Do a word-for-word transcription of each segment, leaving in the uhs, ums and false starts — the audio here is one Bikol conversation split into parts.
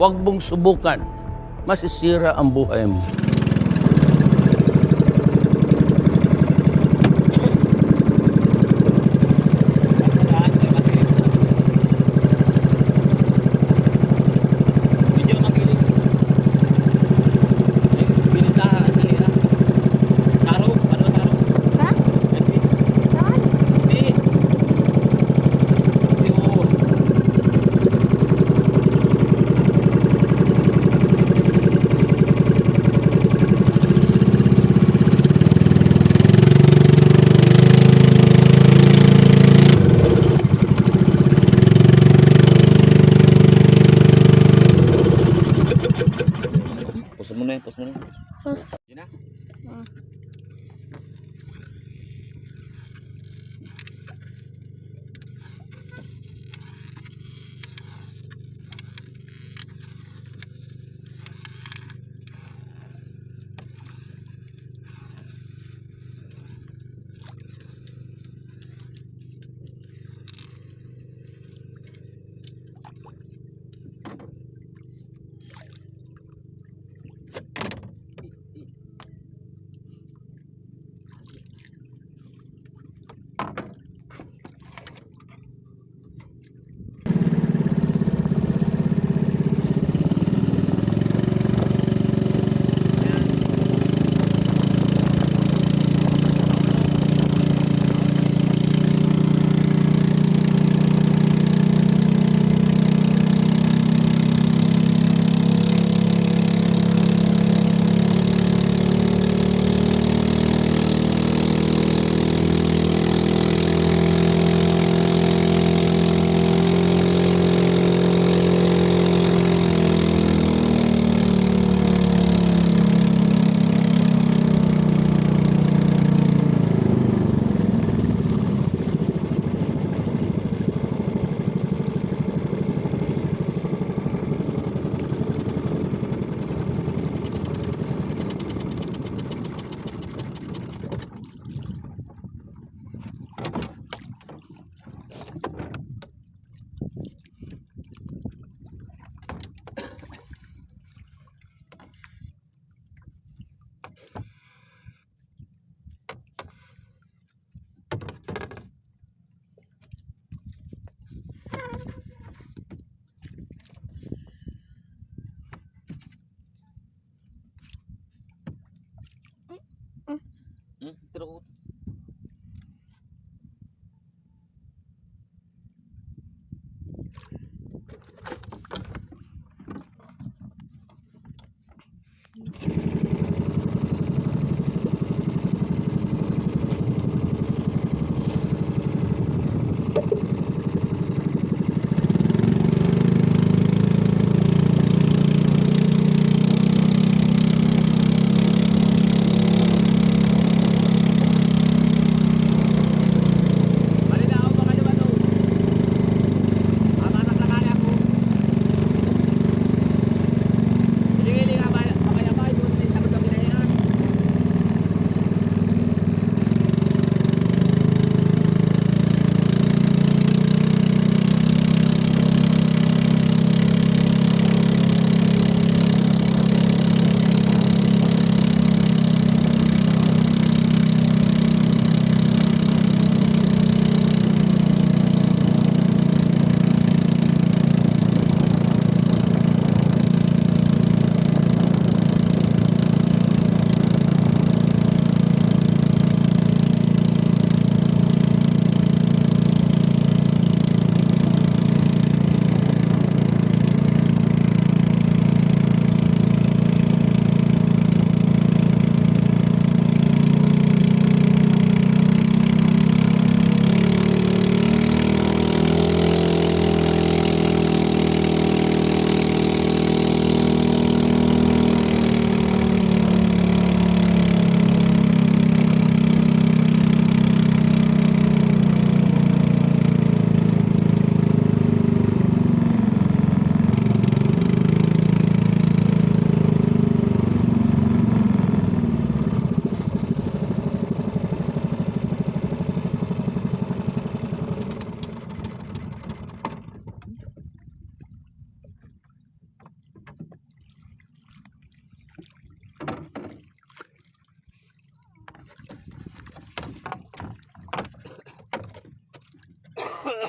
Huwag mong subukan. Masisira ang buhay mo. Ha? Saan? Pause mo na yan, pause mo na yan. Pause. Yun na? Oo. Hmm, pero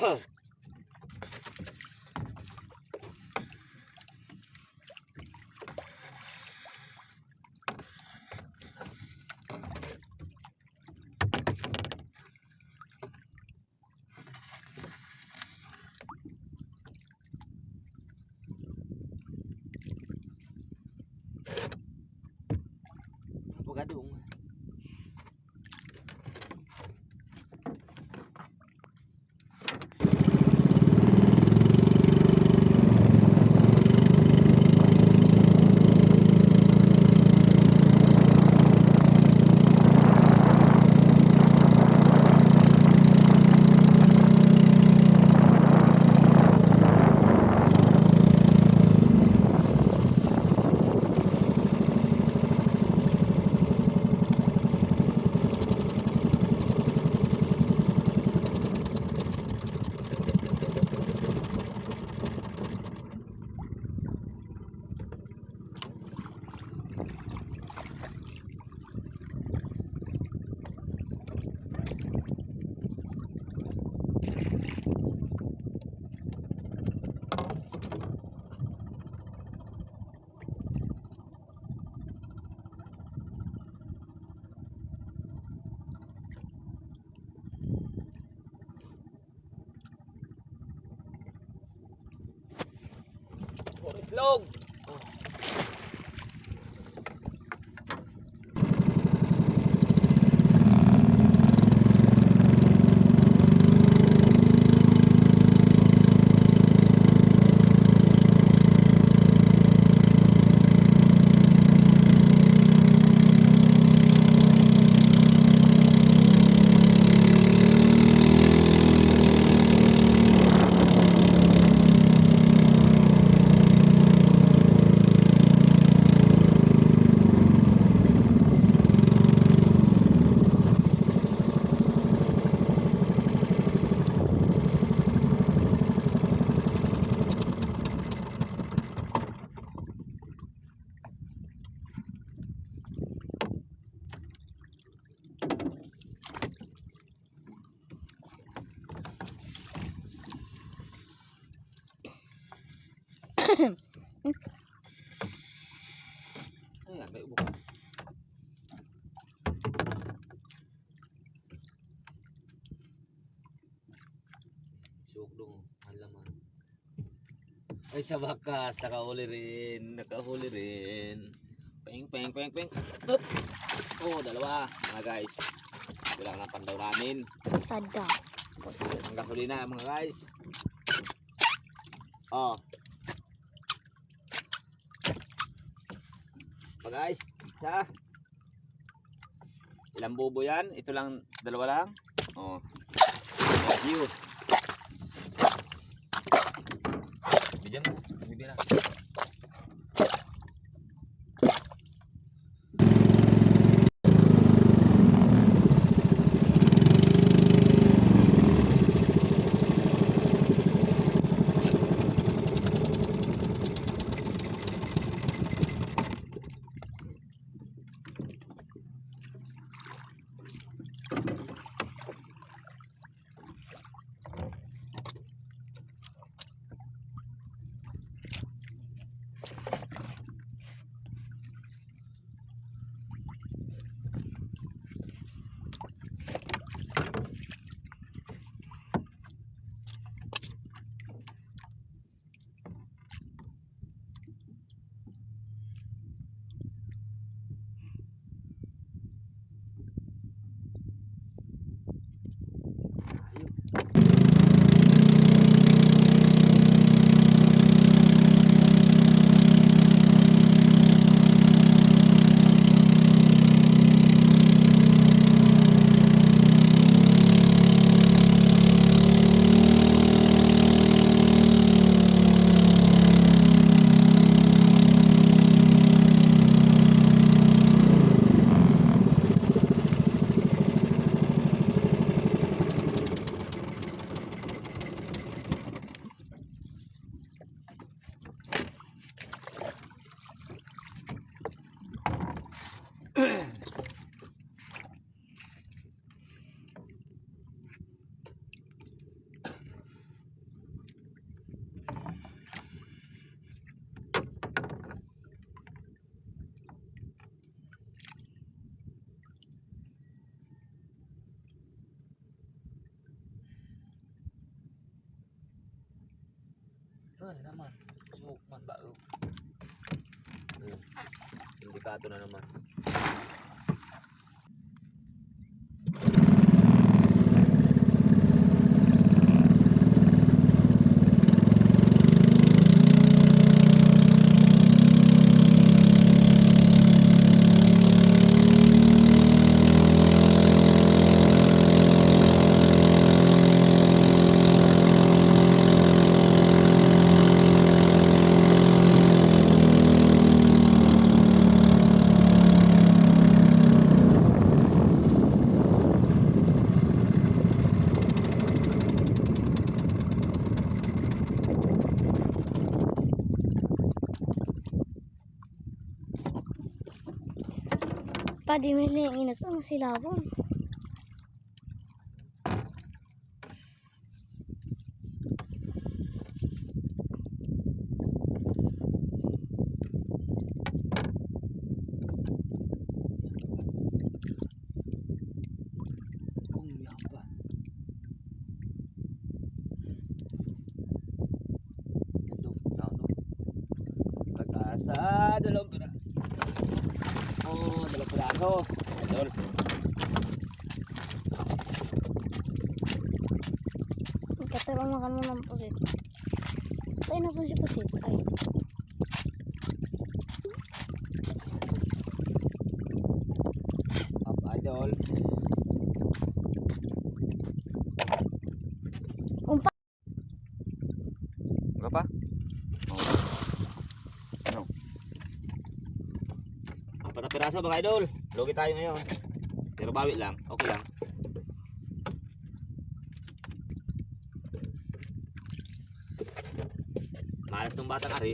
Pagadong. Puro itlog. Ayan, may ubo. Sugdong, ang laman. Ay, sa wakas, nakahuli rin. Nakahuli rin. Peng, peng, peng, peng. Up! Oh, dalawa, mga guys. Wala nang pandaw namin. Sada. Ang gasolina, mga guys. Oh. Mga guys, isa. Ilang bubo yan? Ito lang, dalawa lang. Oh. Thank you. Bigyan mo. Bibira. Naman, suok man ba? Oh. Hmm. Sindikato na naman. Padi, may liang inos ang silabon. Kung yan pa. Ito, ito, ito. Pagkasa, dalawang pira-, oh, dalawang piraso. Idol. Katulong mo kami ng pusit. Tayo na po si pusit. Ay. Up, idol. Umpa. Wala pa? Oh. Ano? Apat na piraso, mga idol. Lugi tayo ngayon. Pero bawi lang. Okay lang. Malas tong batang ari.